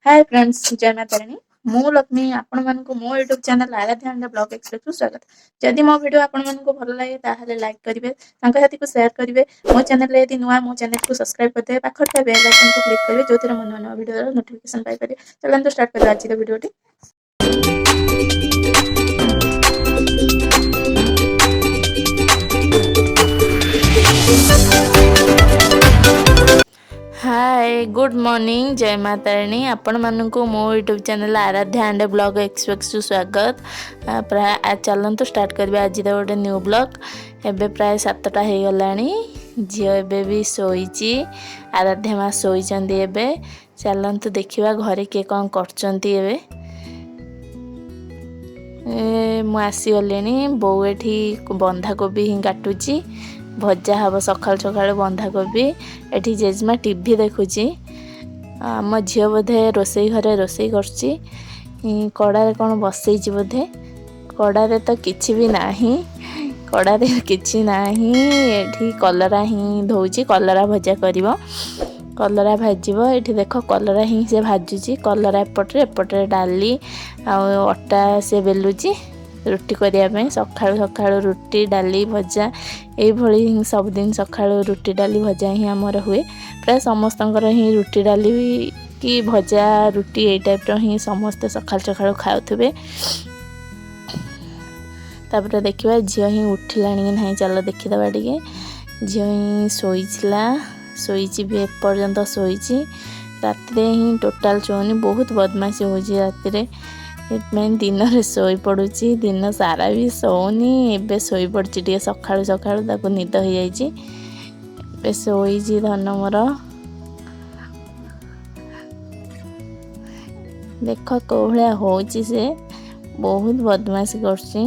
ହାଏ friends, ଜୟ ମା ତାରିଣୀ। ମୁଁ ଲକ୍ଷ୍ମୀ, ଆପଣମାନଙ୍କୁ ମୋ YouTube channel Aaradhya and blog ଏକ୍ସପ୍ରେସରୁ ସ୍ୱାଗତ। ଯଦି ମୋ ଭିଡ଼ିଓ ଆପଣମାନଙ୍କୁ ଭଲ ଲାଗେ, ତାହେଲେ ଲାଇକ୍ କରିବେ, ସାଙ୍ଗସାଥିକୁ ସେୟାର କରିବେ। ମୋ ଚ୍ୟାନେଲରେ ଯଦି ନୂଆ, ମୋ ଚ୍ୟାନେଲକୁ ସବସ୍କ୍ରାଇବ୍ କରିଦେବେ। ପାଖରେ ଥିବା ବେଲ୍ ଆଇକନ୍କୁ କ୍ଲିକ୍ କରିବେ, ଯେଉଁଥିରେ ମୋ ନୂଆ ନୂଆ ଭିଡ଼ିଓର ନୋଟିଫିକେସନ୍ ପାଇପାରିବେ। ଚାଲନ୍ତୁ ଷ୍ଟାର୍ଟ କରିବା ଆଜିର ଭିଡ଼ିଓଟି। ହାଏ, ଗୁଡ୍ ମର୍ଣ୍ଣିଂ, ଜୟ ମା ତାରିଣୀ। ଆପଣମାନଙ୍କୁ ମୋ YouTube channel Aaradhya and blog ଏକ୍ସପ୍ରେସରୁ ସ୍ୱାଗତ। ପ୍ରାୟ ଚାଲନ୍ତୁ ଷ୍ଟାର୍ଟ କରିବା ଆଜିର ଗୋଟେ ନ୍ୟୁ ବ୍ଲଗ୍। ଏବେ ପ୍ରାୟ 7ଟା ହେଇଗଲାଣି। ଝିଅ ଏବେ ବି ଶୋଇଛି, ଆରାଧ୍ୟା ମା ଶୋଇଛନ୍ତି ଏବେ। ଚାଲନ୍ତୁ ଦେଖିବା ଘରେ କିଏ କ'ଣ କରୁଛନ୍ତି। ଏବେ ମୁଁ ଆସିଗଲିଣି। ବୋଉ ଏଠି ବନ୍ଧାକୋବି ହିଁ କାଟୁଛି, ଭଜା ହେବ ସକାଳୁ ସକାଳୁ ବନ୍ଧାକୋବି। ଏଠି ଜେଜେମା ଟିଭି ଦେଖୁଛି। ଆମ ଝିଅ ବୋଧେ ରୋଷେଇ ଘରେ ରୋଷେଇ କରୁଛି। କଡ଼ାରେ କ'ଣ ବସେଇଛି ବୋଧେ। କଡ଼ାରେ ତ କିଛି ବି ନାହିଁ, କଡ଼ାରେ କିଛି ନାହିଁ। ଏଠି କଲରା ହିଁ ଧୋଉଛି, କଲରା ଭଜା କରିବ, କଲରା ଭାଜିବ। ଏଠି ଦେଖ, କଲରା ହିଁ ସେ ଭାଜୁଛି। କଲରା ଏପଟରେ ଡାଲି ଆଉ ଅଟା ସେ ବେଲୁଛି ରୁଟି କରିବା ପାଇଁ। ସକାଳୁ ସକାଳୁ ରୁଟି, ଡାଲି, ଭଜା, ଏଇଭଳି ହିଁ ସବୁଦିନ ସକାଳୁ ରୁଟି, ଡାଲି, ଭଜା ହିଁ ଆମର ହୁଏ। ପ୍ରାୟ ସମସ୍ତଙ୍କର ହିଁ ରୁଟି, ଡାଲି କି ଭଜା, ରୁଟି, ଏଇ ଟାଇପ୍ର ହିଁ ସମସ୍ତେ ସକାଳୁ ସକାଳୁ ଖାଉଥିବେ। ତାପରେ ଦେଖିବା ଝିଅ ହିଁ ଉଠିଲାଣି କି ନାହିଁ। ଚାଲ ଦେଖିଦେବା ଟିକେ। ଝିଅ ହିଁ ଶୋଇଥିଲା, ଶୋଇଛି ବି, ଏପର୍ଯ୍ୟନ୍ତ ଶୋଇଛି। ରାତିରେ ହିଁ ଟୋଟାଲ୍ ଶୋଉନି, ବହୁତ ବଦମାସି ହେଉଛି ରାତିରେ। ସେଥିପାଇଁ ଦିନରେ ଶୋଇପଡ଼ୁଛି, ଦିନ ସାରା ବି ଶୋଉନି। ଏବେ ଶୋଇପଡ଼ିଛି ଟିକେ ସକାଳୁ ସକାଳୁ, ତାକୁ ନିଦ ହେଇଯାଇଛି। ଏବେ ଶୋଇଛି ଧନ ମୋର। ଦେଖ କେଉଁ ଭଳିଆ ହେଉଛି, ସେ ବହୁତ ବଦମାସି କରୁଛି।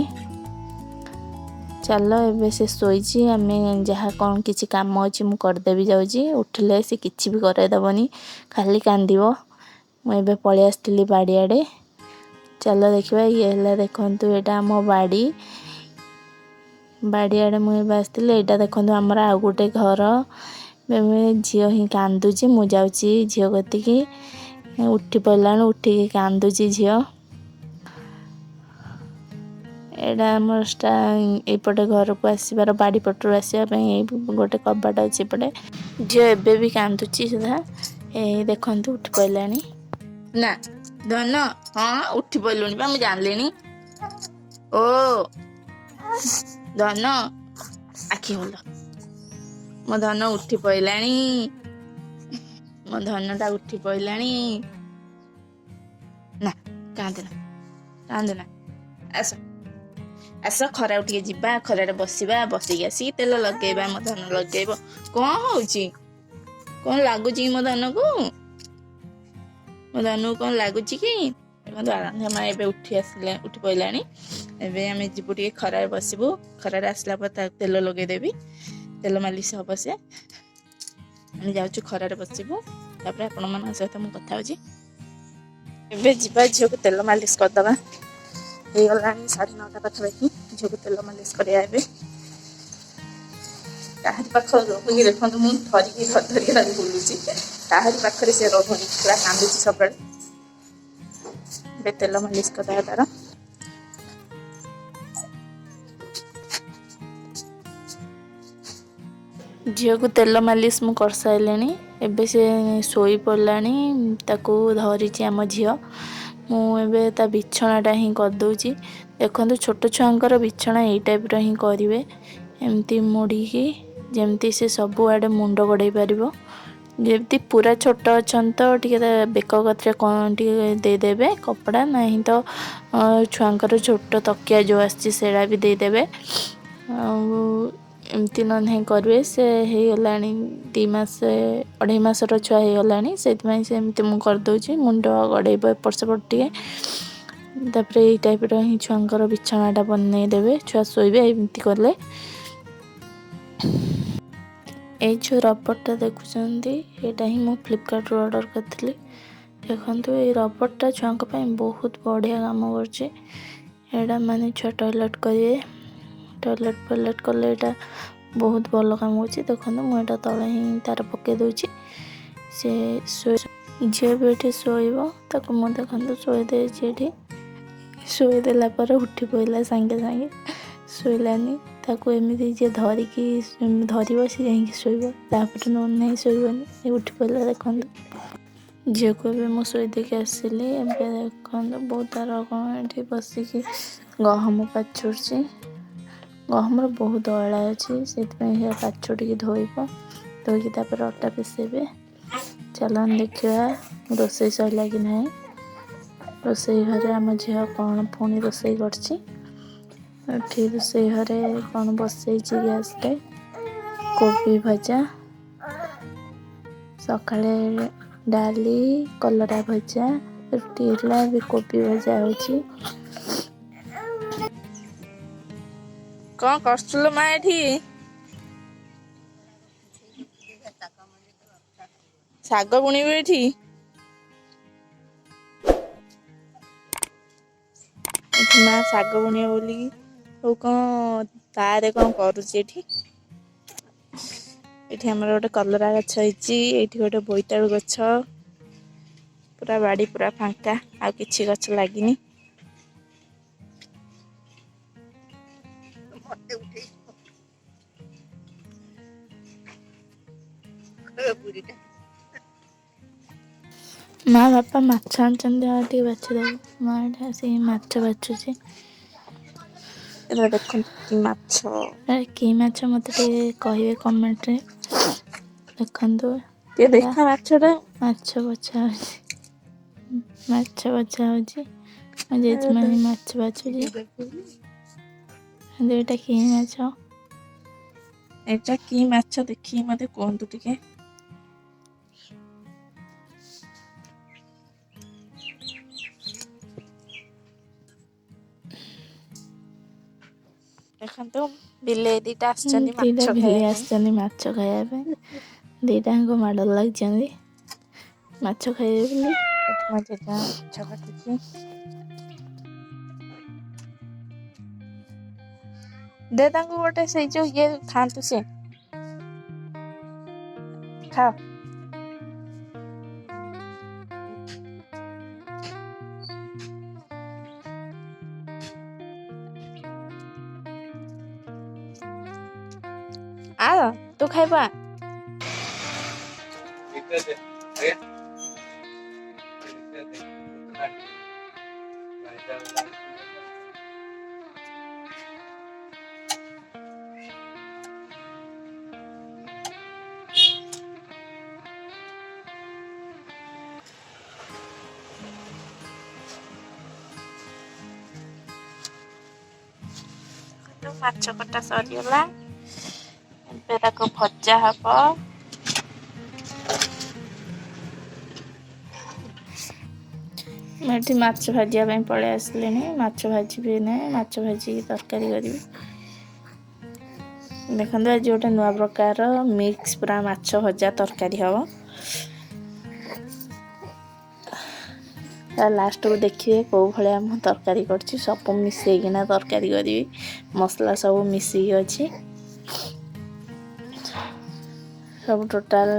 ଚାଲ, ଏବେ ସେ ଶୋଇଛି, ଆମେ ଯାହା କ'ଣ କିଛି କାମ ଅଛି ମୁଁ କରିଦେବି ଯାଉଛି। ଉଠିଲେ ସେ କିଛି ବି କରାଇଦେବନି, ଖାଲି କାନ୍ଦିବ। ମୁଁ ଏବେ ପଳେଇ ଆସିଥିଲି ବାଡ଼ିଆଡ଼େ। ଚାଲ ଦେଖିବା। ଇଏ ହେଲା, ଦେଖନ୍ତୁ, ଏଇଟା ଆମ ବାଡ଼ି। ବାଡ଼ିଆଡ଼େ ମୁଁ ଏବେ ଆସିଥିଲି। ଏଇଟା ଦେଖନ୍ତୁ, ଆମର ଆଉ ଗୋଟେ ଘର। ଏବେ ଝିଅ ହିଁ କାନ୍ଦୁଛି। ମୁଁ ଯାଉଛି ଝିଅ କତିକି। ଉଠି ପଡ଼ିଲାଣି, ଉଠିକି କାନ୍ଦୁଛି ଝିଅ। ଏଇଟା ଆମର ଏଇପଟେ ଘରକୁ ଆସିବାର, ବାଡ଼ି ପଟରୁ ଆସିବା ପାଇଁ ଏଇ ଗୋଟେ କବାଟ ଅଛି ଏପଟେ। ଝିଅ ଏବେ ବି କାନ୍ଦୁଛି ସୁଦ୍ଧା। ଏଇ ଦେଖନ୍ତୁ, ଉଠି ପଡ଼ିଲାଣି ନା ଧନ? ହଁ, ଉଠି ପଡ଼ିଲୁଣି ବା, ମୁଁ ଜାଣିଲିଣି। ଓ ଧନ, ଆଖି ଖୋଲ। ମୋ ଧନ ଉଠି ପଡ଼ିଲାଣି, ମୋ ଧନଟା ଉଠି ପଡ଼ିଲାଣି। ନା, କାନ୍ଦେନା, କାନ୍ଦେନା। ଆସ, ଆସ, ଖରାକୁ ଟିକେ ଯିବା। ଖରାରେ ବସିବା, ବସିକି ଆସିକି ତେଲ ଲଗେଇବା। ମୋ ଧନ ଲଗେଇବ। କଣ ହଉଛି? କଣ ଲାଗୁଛି କି ମୋ ଧନକୁ? ମୋ ଧନକୁ କଣ ଲାଗୁଛି କି? ଦେଖନ୍ତୁ, ଆରାଧ୍ୟା ମା ଏବେ ଉଠି ଆସିଲେ, ଉଠି ପଡ଼ିଲାଣି। ଏବେ ଆମେ ଯିବୁ, ଟିକେ ଖରାରେ ବସିବୁ। ଖରାରେ ଆସିଲା ପରେ ତାକୁ ତେଲ ଲଗେଇଦେବି, ତେଲ ମାଲିସ ହବ ସେ। ଆମେ ଯାଉଛୁ, ଖରାରେ ବସିବୁ, ତାପରେ ଆପଣମାନଙ୍କ ସହିତ ମୁଁ କଥା ହେଉଛି। ଏବେ ଯିବା, ଝିଅକୁ ତେଲ ମାଲିସ କରିଦେବା। ହେଇଗଲାଣି 9:30 ପାଖାପାଖି। ଝିଅକୁ ତେଲ ମାଲିସ କରିବା ଏବେ। କାହାରି ପାଖରେ ରହୁନି। ଦେଖନ୍ତୁ, ମୁଁ ଧରିକି, ଧରି ଧରିକି ତାକୁ ବୁଲୁଛି। କାହାରି ପାଖରେ ସେ ରହୁନି, ପୁରା କାନ୍ଦୁଛି ସବୁବେଳେ। ଏବେ ତେଲ ମାଲିସ କରିଦେବା ତାର। ଝିଅକୁ ତେଲ ମାଲିସ ମୁଁ କରିସାରିଲିଣି। ଏବେ ସେ ଶୋଇପଡ଼ିଲାଣି, ତାକୁ ଧରିଛି ଆମ ଝିଅ। ମୁଁ ଏବେ ତା ବିଛଣାଟା ହିଁ କରିଦେଉଛି। ଦେଖନ୍ତୁ, ଛୋଟ ଛୁଆଙ୍କର ବିଛଣା ଏଇ ଟାଇପ୍ର ହିଁ କରିବେ, ଏମିତି ମୋଡ଼ିକି, ଯେମିତି ସେ ସବୁଆଡ଼େ ମୁଣ୍ଡ ଗଡ଼େଇ ପାରିବ। ଯେମିତି ପୁରା ଛୋଟ ଅଛନ୍ତି ତ ଟିକେ ତା ବେକ କତିରେ କ'ଣ ଟିକେ ଦେଇଦେବେ କପଡ଼ା, ନାହିଁ ତ ଛୁଆଙ୍କର ଛୋଟ ତକିଆ ଯେଉଁ ଆସିଛି, ସେଇଟା ବି ଦେଇଦେବେ। ଆଉ ଏମିତି ନ ନାହିଁ କରିବେ। ସେ ହେଇଗଲାଣି 2 ମାସ, 2.5 ମାସର ଛୁଆ ହେଇଗଲାଣି, ସେଇଥିପାଇଁ ସେ ଏମିତି ମୁଁ କରିଦେଉଛି। ମୁଣ୍ଡ ଗଡ଼େଇବ ଏପଟ ସେପଟ ଟିକେ। ତାପରେ ଏଇ ଟାଇପ୍ର ହିଁ ଛୁଆଙ୍କର ବିଛଣାଟା ବନେଇଦେବେ, ଛୁଆ ଶୋଇବେ ଏମିତି କଲେ। ଏଇ ଯେଉଁ ରବରଟା ଦେଖୁଛନ୍ତି, ଏଇଟା ହିଁ ମୁଁ ଫ୍ଲିପକାର୍ଟରୁ ଅର୍ଡ଼ର କରିଥିଲି। ଦେଖନ୍ତୁ, ଏଇ ରବରଟା ଛୁଆଙ୍କ ପାଇଁ ବହୁତ ବଢ଼ିଆ କାମ କରୁଛି। ଏଇଟା ମାନେ ଛୁଆ ଟଏଲେଟ୍ କରିବେ, ଟଏଲେଟ୍ ଫଏଲେଟ୍ କଲେ ଏଇଟା ବହୁତ ଭଲ କାମ କରୁଛି। ଦେଖନ୍ତୁ, ମୁଁ ଏଇଟା ତଳେ ହିଁ ତାର ପକାଇ ଦେଉଛି। ସେ ଶୋଇ ଝିଅ ବି ଏଠି ଶୋଇବ, ତାକୁ ମୁଁ ଦେଖନ୍ତୁ ଶୋଇ ଦେଇଛି ଏଠି। ଶୋଇଦେଲା ପରେ ଉଠି ପଡ଼ିଲା ସାଙ୍ଗେ ସାଙ୍ଗେ, ଶୋଇଲାନି। ତାକୁ ଏମିତି ଯିଏ ଧରିକି ଧରିବ ସେ ଯାଇକି ଶୋଇବ, ତାପରେ ନହେଲେ ନାହିଁ ଶୋଇବନି। ଉଠି ପଡ଼ିଲା ଦେଖନ୍ତୁ। ଝିଅକୁ ଏବେ ମୁଁ ଶୋଇ ଦେଇକି ଆସିଲି। ଏବେ ଦେଖନ୍ତୁ ବୋଉ ତାର କ'ଣ ଏଠି ବସିକି ଗହମ ପାଛୁଛି। ଗହମର ବହୁତ ଅଏଳା ଅଛି, ସେଥିପାଇଁ ସେ ପାଛୁଟିକି ଧୋଇବ, ଧୋଇକି ତାପରେ ଅଟା ପିସେଇବେ। ଚାଲନ୍ତୁ ଦେଖିବା ରୋଷେଇ ସରିଲା କି ନାହିଁ। ରୋଷେଇ ଘରେ ଆମ ଝିଅ କ'ଣ ପୁଣି ରୋଷେଇ କରିଛି। ଏଠି ରୋଷେଇ ଘରେ କ'ଣ ବସେଇଛି ଗ୍ୟାସ୍ରେ, କୋବି ଭଜା, ସକାଳେ ଡାଲି, କଲରା ଭଜା, ରୁଟି ହେଇଥିଲା, ଏବେ କୋବି ଭଜା ହେଉଛି। କ'ଣ କରୁଥିଲୁ ମା ଏଠି? ଶାଗ ବୁଣିବୁ ଏଠି? ଏଠି ମା ଶାଗ ବୁଣିବ ବୋଲିକି ଆଉ କ'ଣ ତାରେ କ'ଣ କରୁଛି ଏଠି। ଏଠି ଆମର ଗୋଟେ କଲରା ଗଛ ହେଇଛି, ଏଇଠି ଗୋଟେ ବୋଇତାଳୁ ଗଛ। ପୁରା ବାଡ଼ି ପୁରା ଫାଙ୍କା, ଆଉ କିଛି ଗଛ ଲାଗିନି। ମା ବାପା ମାଛ ଆଣିଛନ୍ତି, ଆଉ ଟିକେ ବାଛିଦେବୁ। ମା ଏଠି ଆସିକି ମାଛ ବାଛୁଛି। ଏଇଟା ଦେଖନ୍ତୁ କି ମାଛ। କି ମାଛ ମୋତେ ଟିକେ କହିବେ କମେଣ୍ଟରେ। ଦେଖନ୍ତୁ ଟିକେ ଦେଖ ମାଛଟା। ମାଛ ବଛା ହେଉଛି, ମାଛ ବଛା ହେଉଛି। ମୋ ଜେଜେମା ହିଁ ମାଛ ବାଛୁଛି। ଏଇଟା କି ମାଛ? ଏଇଟା କି ମାଛ ଦେଖିକି ମୋତେ କୁହନ୍ତୁ ଟିକେ। ଦେଖନ୍ତୁ ବିଲେଇ ଦିଟା ଆସିଛନ୍ତି ଦିଟା ମାଛ ବିଲେଇ ଖାଇବା ପାଇଁ। ଆସିଛନ୍ତି ମାଛ ଖାଇବା ପାଇଁ। ଦିଟାଙ୍କ ମାଡ଼ ଲାଗିଛନ୍ତି ମାଛ ଖାଇବେ ବୋଲି। ଏଠି ମୋ ଜେଜେମା ମାଛ କାଟୁଛି। ଦେ ତାଙ୍କୁ ଗୋଟେ ସେଇ ଯୋଉ ଇଏ ଖାଆନ୍ତୁ ସେ, ଖାଅ। ଆ ତୁ ଖାଇବା। ମାଛ କଟା ସରିଗଲା, ଏବେ ତାକୁ ଭଜା ହବ। ମୁଁ ଏଠି ମାଛ ଭାଜିବା ପାଇଁ ପଳେଇ ଆସିଲିଣି। ମାଛ ଭାଜିବି ନାହିଁ, ମାଛ ଭାଜିକି ତରକାରୀ କରିବି। ଦେଖନ୍ତୁ ଆଜି ଗୋଟେ ନୂଆ ପ୍ରକାର ମିକ୍ସ ପୁରା ମାଛ ଭଜା ତରକାରୀ ହବ। ଲାଷ୍ଟକୁ ଦେଖିବେ କେଉଁ ଭଳିଆ ମୁଁ ତରକାରୀ କରୁଛି। ସବୁ ମିଶେଇକିନା ତରକାରୀ କରିବି, ମସଲା ସବୁ ମିଶିକି ଅଛି। ସବୁ ଟୋଟାଲ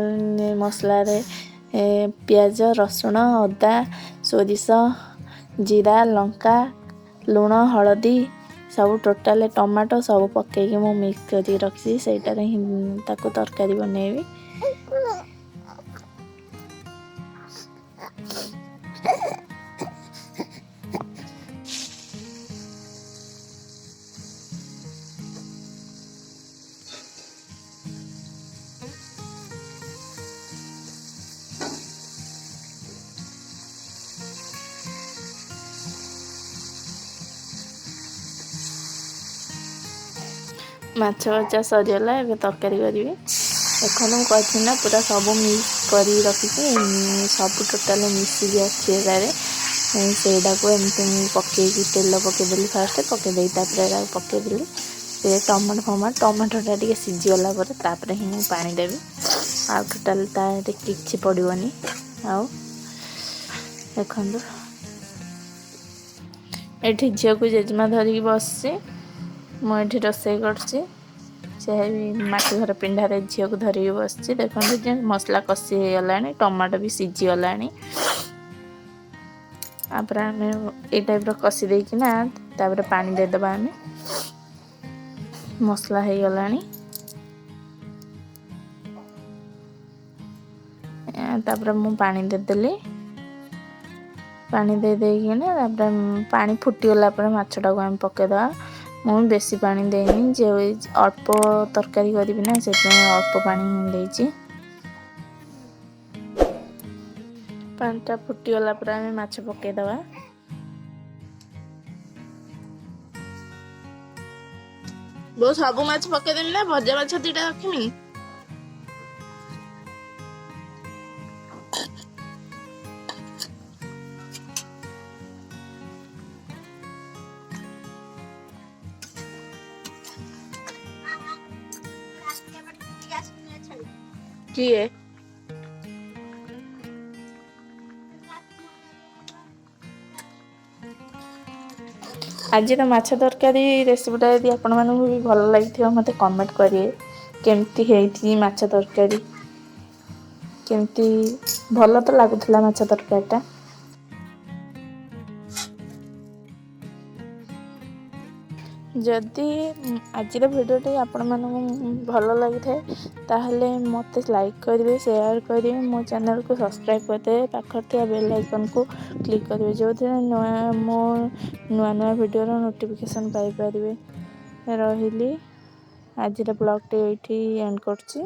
ମସଲାରେ ପିଆଜ, ରସୁଣ, ଅଦା, ସୋରିଷ, ଜିରା, ଲଙ୍କା, ଲୁଣ, ହଳଦୀ, ସବୁ ଟୋଟାଲ ଟମାଟୋ ସବୁ ପକେଇକି ମୁଁ ମିକ୍ସ କରିକି ରଖିଛି। ସେଇଟାରେ ହିଁ ତାକୁ ତରକାରୀ ବନେଇବି। ମାଛ ଭଜା ସରିଗଲା, ଏବେ ତରକାରୀ କରିବି। ଦେଖନ୍ତୁ ମୁଁ କହିଥିଲି ନା ପୁରା ସବୁ ମିକ୍ସ କରିକି ରଖିଛି, ସବୁ ଟୋଟାଲି ମିଶିକି ଅଛି ଏଟାରେ। ସେଇଟାକୁ ଏମିତି ମୁଁ ପକେଇକି ତେଲ ପକେଇଦେଲି ଫାଷ୍ଟ, ପକେଇଦେଇ ତାପରେ ଏଟାକୁ ପକେଇଦେଲି। ସେ ଟମାଟୋ ଫମାଟୋ, ଟମାଟୋଟା ଟିକେ ସିଝିଗଲା ପରେ ତାପରେ ହିଁ ମୁଁ ପାଣି ଦେବି। ଆଉ ଟୋଟାଲି ତାରେ କିଛି ପଡ଼ିବନି। ଆଉ ଦେଖନ୍ତୁ ଏଠି ଝିଅକୁ ଜେଜେମା ଧରିକି ବସିଛି, ମୁଁ ଏଠି ରୋଷେଇ କରୁଛି। ସେ ମାଟି ଘର ପିଣ୍ଡାରେ ଝିଅକୁ ଧରିକି ବସିଛି। ଦେଖନ୍ତୁ ଯେ ମସଲା କଷି ହେଇଗଲାଣି, ଟମାଟୋ ବି ସିଝିଗଲାଣି। ତାପରେ ଆମେ ଏଇ ଟାଇପ୍ର କଷି ଦେଇକିନା ତାପରେ ପାଣି ଦେଇଦେବା ଆମେ। ମସଲା ହେଇଗଲାଣି। ତାପରେ ମୁଁ ପାଣି ଦେଇଦେଲି। ପାଣି ଦେଇ ଦେଇକିନା ତାପରେ ପାଣି ଫୁଟିଗଲା ପରେ ମାଛଟାକୁ ଆମେ ପକାଇଦେବା। ମୁଁ ବେଶୀ ପାଣି ଦେଇନି, ଯେ ଅଳ୍ପ ତରକାରୀ କରିବି ନା, ସେଥିପାଇଁ ଅଳ୍ପ ପାଣି ହିଁ ଦେଇଛି। ପାଣିଟା ଫୁଟିଗଲା ପରେ ଆମେ ମାଛ ପକାଇଦେବା। ବୋଉ ସବୁ ମାଛ ପକେଇଦେମି ନା ଭଜା ମାଛ 2ଟା ରଖିମି? କିଏ? ଆଜିର ମାଛ ତରକାରୀ ରେସିପିଟା ଯଦି ଆପଣମାନଙ୍କୁ ବି ଭଲ ଲାଗିଥିବ ମୋତେ କମେଣ୍ଟ କରିବେ, କେମିତି ହେଇଛି ମାଛ ତରକାରୀ, କେମିତି ଭଲ ତ ଲାଗୁଥିଲା ମାଛ ତରକାରୀଟା। ଯଦି ଆଜିର ଭିଡ଼ିଓଟି ଆପଣମାନଙ୍କୁ ଭଲ ଲାଗିଥାଏ ତାହେଲେ ମୋତେ ଲାଇକ୍ କରିବେ, ସେୟାର କରିବେ, ମୋ ଚ୍ୟାନେଲକୁ ସବସ୍କ୍ରାଇବ୍ କରିଦେବେ, ପାଖରେ ଥିବା ବେଲ୍ ଆଇକନ୍କୁ କ୍ଲିକ୍ କରିବେ, ଯେଉଁଥିରେ ମୋ ନୂଆ ନୂଆ ଭିଡ଼ିଓର ନୋଟିଫିକେସନ୍ ପାଇପାରିବେ। ରହିଲି, ଆଜିର ବ୍ଲଗ୍ଟି ଏଇଠି ଏଣ୍ଡ କରୁଛି।